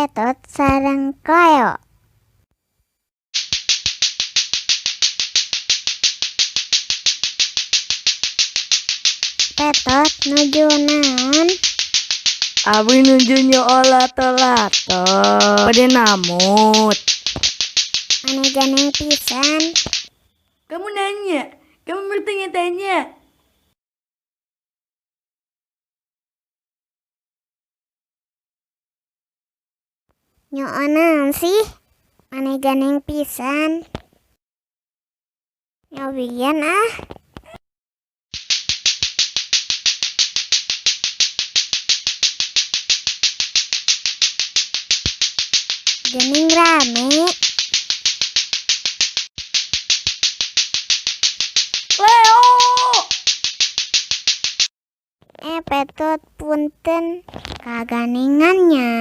Petot sareng Cleo. Petot nuju naon? Abdi nuju nyoo lato-lato bade namut. Maneh gandeng pisan. Kamu nanya, kamu bertanya-tanya. Nyoo naon sih? Maneh gandeng pisan. Nyobian ah. Geuning rame. Leo! Eh, Petot, punten kagandengan nya.